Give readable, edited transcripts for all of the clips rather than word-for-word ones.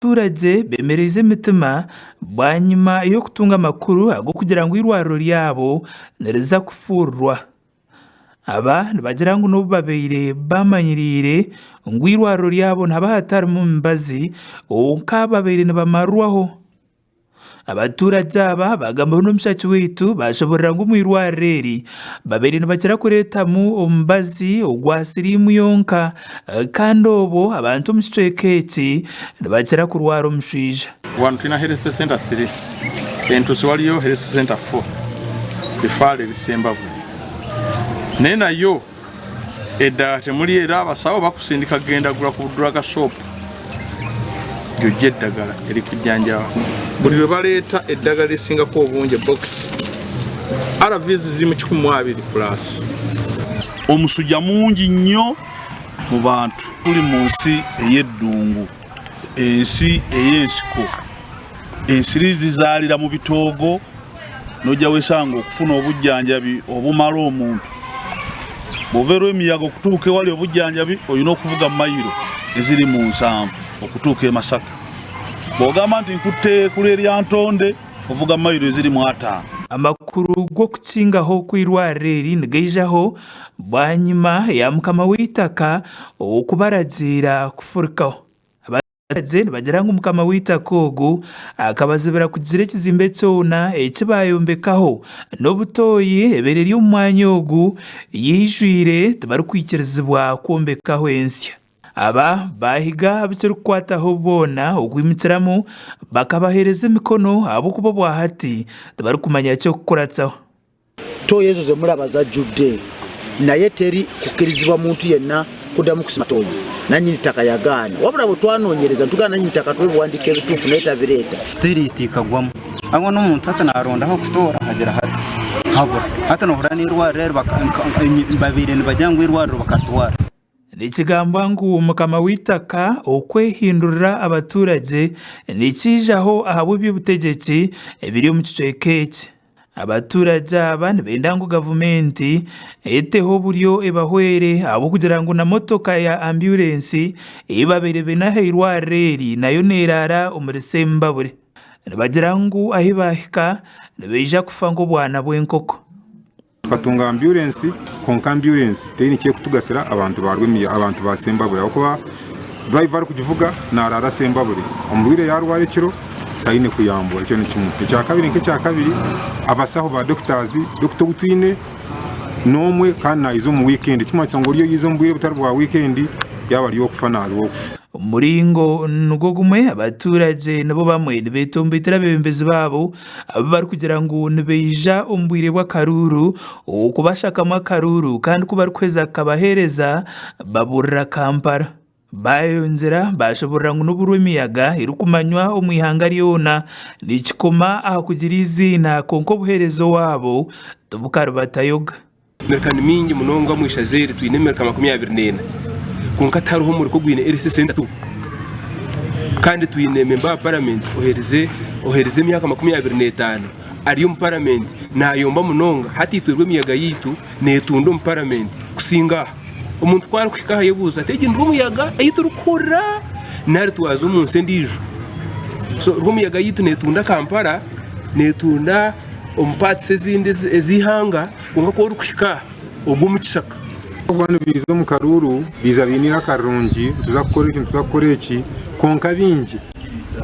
Abaturagye bemereize emitima bwanyima y'okutunga amakuru ag'okugira ngu eirwariro ryabo niriza kufuurirwa. Aba nibagira ngu n'obu babaire bamanyiriire ngu eirwariro ryabo nihaba hatarimu mibazi kwonka babaire nibamarirwaho. Abaturagye aba baagambaho n'omushaki waitu baashoboorora ngu omu irwariro eri babaire nibakira kureetamu omubazi ogwa siriimu yonka kandi obwo abantu omu kicweka eki nibakira kurwara omushwija. Wano twine health center 3 entusi waliyo health center 4 efaala eri Sembabule naye nayo Eddagala temuli era abasawo bakusindika kugenda gula ku drug shop gyojja eddagala erikujjanjaba. Buli lwe baleeta eddagala erisingako obungi ebokisi ARVs ziri mu 120 plus. Omusujja mungi nnyo mu bantu. Tuli mu nsi ey'eddungu, ensi ey'ensiko. Ensiri zizaalira mu bitoogo n'ojja wesanga okufuna obujjanjabi obumala omuntu. Bw'ova e Lwemiyaga okutuuka ewali obujjanjabi olina okuvuga mayiro eziri mu nsanvu okutuuka e Masaka. Bw'ogamba nti nkutte ku lw'e Lyantonde ovuga mayiro eziri mu ataano. Amakuru g'okukingaho kw'eirwariro eri nigaijaho bwanyima ya mukama w'eitaka okubaragiira kufurikaho. Abaturagye nibagira ngu mukama w'eitaka ogu akabazibira kugira ekizimbe kyona eki bayombekaho n'obutoyi ebaire eri omu mwanya ogu yaijwire tibarikwikirizibwa kwombekaho ensya. Aba baahiga abu kirikukwataho boona okwimukiramu bakabaheereza emikono ahabw'okuba obwahati tibarikumanya ky'okukuratsaho. Tooyi ezo zemuraba zajjudde naye teri kukirizibwa muntu yenna kuddamu kusima tooyi. Nannyini ttaka yagaana wabula bwe twanoonyereza ne tugaana nannyini ttaka atuwe ebiwandiiko ebituufu naye tabireeta. Toyireti ekagwamu ahabw'okuba n'omuntu hati naaronda ah'okutoora agira hati habura. Hati noohurira n'eirwariro eri babaire nibagira ngu eirwariro bakaritwara. Nikigambwa ngu mukama w'eitaka okwehindurira abaturagye nikiijaho ahabw'eby'obutegyeki ebiri omu kicweka eki. Abaturagye aba nibenda ngu gavumenti eteho oburyo ebahwere ahabw'okugira ngu na motoka ya ambyurensi ei babaire baine aha irwariro eri nayo neeraara omuri Sembabule. Nibagira ngu ahi baahika nibaija kufa nk'obwana bw'enkoko. Tukatunga ambyurensi kwonka ambyurensi teine eki erikutugasira abantu ba Rwemiyaga abantu ba Sembabule ahabw'okuba durayiva arikugivuga naaraara Sembabule omurwaire yaarwara ekiro taine kuyambwa ekyo nikimwe. Ekyakabiri nk'ekyakabiri abasaho ba dokitazi, dokita ou twine n'omwe kandi naija omu wiikendi ekirikumanyisa ngu oriya oyize omu bwire obutari bwa wiikendi yaaba ari ow'okufa naaba ow'okufa. Omu muringo nigwo gumwe, abaturagye nibo bamwe nibetomboitera abeebembezi baabo abu barikugira ngu nibaija omu bwire bw'akaruuru okubashakamu akaruuru kandi ku barikuheza kukabaheereza baburira Kampala. Baayongyera baashoboorora ngu n'obu Rwemiyaga erikumanywa omu ihanga ryona nikikoma aha kugira eiziina kwonka obuheereza owaabo tibukaribatayoga. Emirika ni mingi munonga omu ishaza eri, twine emirika 24 kwonka tihariho omurika ogwine LC Center tu. Kandi twine memba wa paramenti oherize oherize emyaka 25 ari omu paramenti nayomba munonga hati itwe Rwemiyaga yaitu netunda omu paramenti kusinga aha. Omuntu ku arikuhika aha ayebuuza ati egi ni Rwemiyaga ei turikuhurira nari twaza omu nsi endiijo? So Rwemiyaga yaitu netunda Kampala, netunda omu parts ezindi ez'eihanga. Kwonka ku orikuhika ogwa omu kishaka. Ahabw'okuba nibaija omu karuuru, baija baine eiraka rirungi, nituza kukora eki, nituza kukora eki, kwonka baingi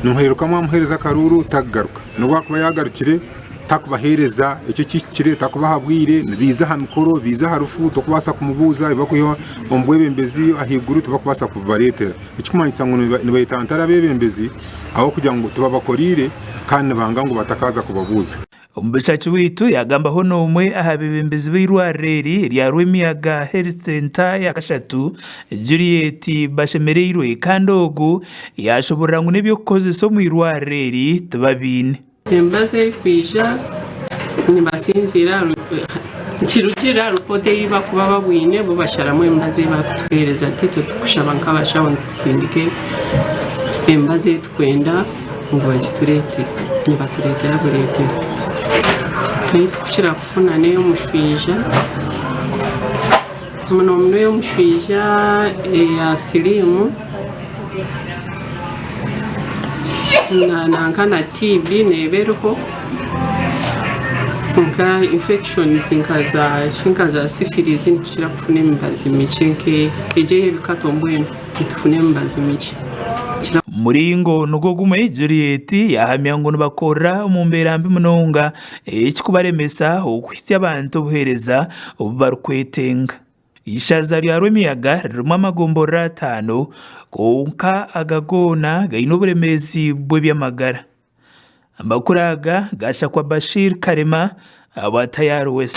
nimuhereruka mwamuheereza akaruuru takugaruka. N'obu akuba yaagarukire takubaheereza ekyo ekihikire, takubaha bwire, nibaija aha mikoro, baija aha rufu, tokubaasa kumubuuza ebi barikwiha omu bwebembezi ahaiguru tibakubaasa kubibareetera. Ekirikumanyisa ngu nibayetantara abeebembezi ahabw'okugira ngu tibabakoreire kandi nibanga ngu batakaaza kubabuuza. Omubushaki waitu yaagambaho n'omwe aha beebembezi b'eirwariro eri erya Rwemiyaga Health Centre eya kashatu, Juliet Bashemereirwe kandi ogu yaashoborora ngu n'eby'okukozesa omu irwariro eri tibabiine. Emibazi erikwija nibasinziira nikirugirira aha ripoota ei barikuba babwine bo basharamu emibazi ei barikutuheereza itwe turikushaba nk'abashaho ngu tusindike emibazi ei turikwenda ngu bagitureetere, nibatureetera bureetere. Ei turikukira kufuna n'ey'omushwija, muno muno ey'omushwija, eya siriimu. Na nanka na TB neeba eriho kwonka infections nka za ki nka za syphilis nitukira kufuna emibazi mikye nke egyo ey'ebikato mbwenu nitufuna emibazi mikye. Muringo nigwo gumwe, Juliet yaahamya ngu nibakorera omu mbeera mbi munonga ekirikubaremesa okuhitsya abantu obuheereza obu barikwetenga. Eishaza rya Rwemiyaga ririmu amagomborora ataano kwonka aga goona gaine oburemeezi bw'eby'amagara. Amakuru aga gashakwa Bashir Karema ahabwa Tayari West.